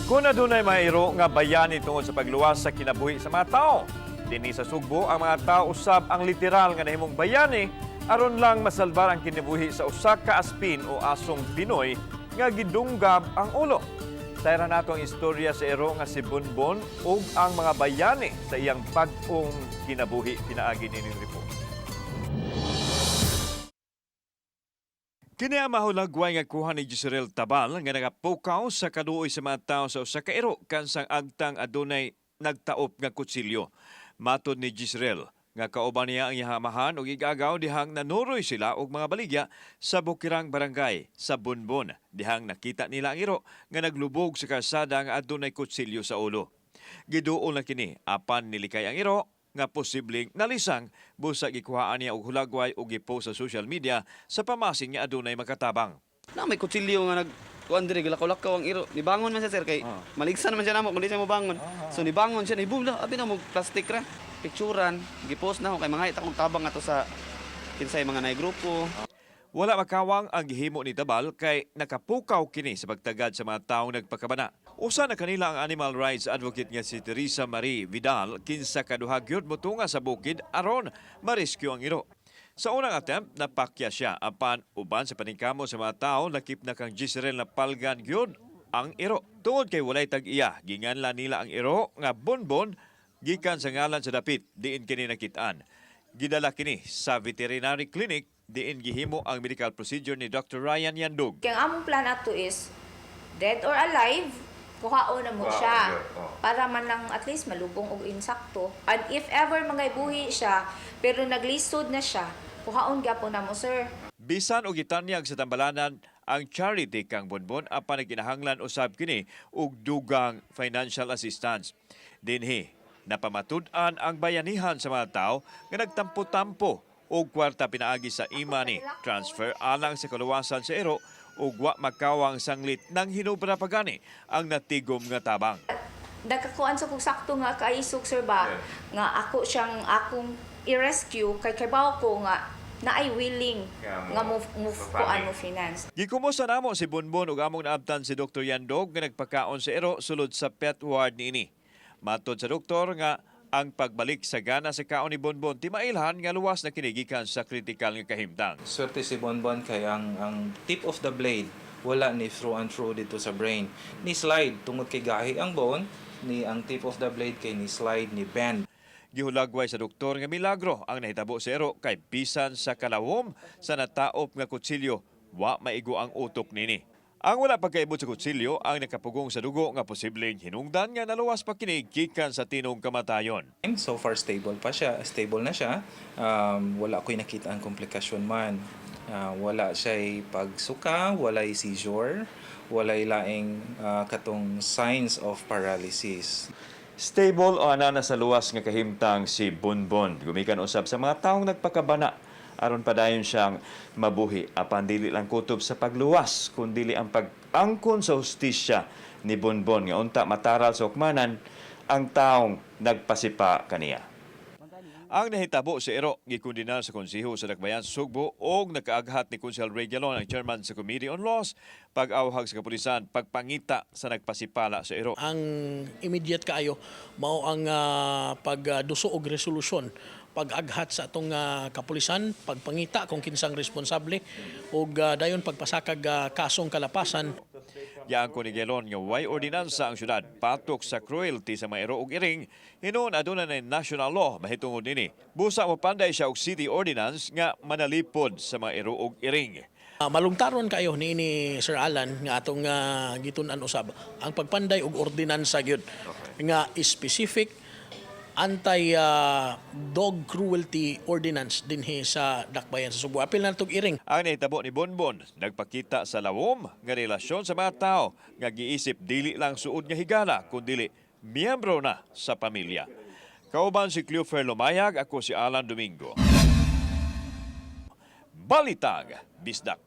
Kung adunay mayro nga bayani tungod sa pagluwas sa kinabuhi sa mga tao, dinhi sa Sugbo ang mga tao usab ang literal nga nahimong bayani aron lang masalbar ang kinabuhi sa usa ka aspin o asong Pinoy nga gidunggab ang ulo. Sayran nato ang istorya sa iro nga si Bonbon ug ang mga bayani sa iyang bag-ong kinabuhi pinaagi nining report. Kini ang mahulagway nga kuha ni Gisirel Tabal nga nagapukaw sa kaduoy sa mga tao sa usa ka iro kansang agtang adunay nagtaop nga kutsilyo. Matod ni Gisirel nga kauban niya ang iyang amahan ug igagaw dihang nanuroy sila og mga baligya sa Bukirang Barangay sa Bonbon, dihang nakita nila ang iro nga naglubog sa kalsada nga adunay kutsilyo sa ulo. Giduol na kini apan nilikay ang iro nga posibleng nalisang busa gikuhaan niya og hulagway ug gipost sa social media sa pamasin nga adunay makatabang. Na may kutsilyo nga nag kuan diri, gilakaw-lakaw ang iro. Nibangon man siya, sir, kay maligsan man siya namo kung di siya mobangon. So nibangon siya, ni boom la, abi na mo plastic ra. Picturan, gipost na ako kay mga akong tabang ato sa kinsay mga nay grupo. Wala makawang ang gihimo ni Tabal kay nakapukaw kini sa pagtagad sa mga taong nagpakabana. Usa na kanila ang animal rights advocate nga si Teresa Marie Vidal, kinsa kaduha gyud motunga sa bukid aron ma-rescue ang iro. Sa unang attempt, napakya siya apan uban sa paningkamo sa mga tao, lakip na kang Gisirel, na palgan gyud ang iro. Tungod kay walay tag-iya, ginganlan nila ang iro nga Bonbon gikan sa ngalan sa dapit diin kini nakitaan. Gidala kini sa veterinary clinic diin gihimo ang medical procedure ni Dr. Ryan Yandug. Kaya ang among plan ato is, dead or alive, kuhaon na mo siya. Para man lang at least malubong og insakto. And if ever mga buhi siya, pero naglisod na siya, kuhaon gyapon na mo, sir. Bisan og gitanyag sa tambalanan ang charity kang Bonbon, apan nagkinahanglan usab kini og dugang financial assistance. Dinhi napamatud-an ang bayanihan sa mga tao nga nagtampo-tampo og kwarta pinaagi sa e-money transfer alang sa kaluwasan sa iro, ug wa makawang sanglit nang hinubra pa gani ang natigom nga tabang. Nagkakuan sa kung sakto nga kaisog, sir, ba nga ako siyang akong i-rescue kay kabaw ko nga naay willing nga mo kuan, mo finance. Gikumusta namo si Bonbon ug among naabtan si Dr. Yandog nga nagpakaon sa iro sulod sa pet ward niini. Matod sa doktor nga ang pagbalik sa gana sa kaon ni Bonbon timailhan nga luwas na kini gikan sa kritikal nga kahimtang. Swerte si Bonbon kay ang tip of the blade wala ni through and through dito sa brain. Ni slide tungod kay gahi ang bone ni ang tip of the blade kay ni slide, ni bend. Gihulagway sa doktor nga milagro ang nahitabo sa iro kay bisan sa kalawom sa nataop nga kutsilyo, wa maigo ang utok nini. Ang wala pagkaibot sa kutsilyo ang nakapugong sa dugo nga posibleng hinungdan nga naluwas pa kini gikan sa tinong kamatayon. So far stable pa siya, stable na siya. Wala ko'y nakita ang komplikasyon man. Wala siya'y pagsuka, walay seizure, walay laing katong signs of paralysis. Stable o ana na sa luwas nga kahimtang si Bonbon. Gumikan usab sa mga taong nagpakabana aron padayon siyang mabuhi. Apan dili lang kutob sa pagluwas kundili ang pag-angkon sa hustisya ni Bonbon nga unta mataral sa hukmanan ang taong nagpasipa kaniya. Ang nahitabo sa iro gikondenar sa Konseho sa Dakbayan sa Sugbo og nakaaghat ni Konsehal Ray Galon, ang chairman sa Committee on Laws, pag-awhag sa kapulisan pagpangita sa nagpasipala sa iro. Ang immediate kaayo mao ang pagduso og resolusyon, pag-aghat sa atong kapulisan, pagpangita kung kinsang responsable ug dayon pagpasakag kasong kalapasan. Giangkon ni Gelon nga way ordinansa ang syudad patok sa cruelty sa mga iro ug iring. Hinuon aduna na national law mahitungod nini. Busa mo panday siya og city ordinance nga manalipod sa mga iro ug iring. Malungtaron kayo niini, Sir Alan, nga atong gitun-an usab ang pagpanday og ordinansa gyud nga specific anti dog cruelty ordinance dinhi sa Dakbayan sa Sugbo. Apil na tog iring. Ang nahitabo ni Bonbon nagpakita sa lawom nga relasyon sa mga tao nga giisip dili lang suod nga higala kundili miyembro na sa pamilya. Kauban si Cleofer Lumayag, ako si Alan Domingo. Balitang Bisdak.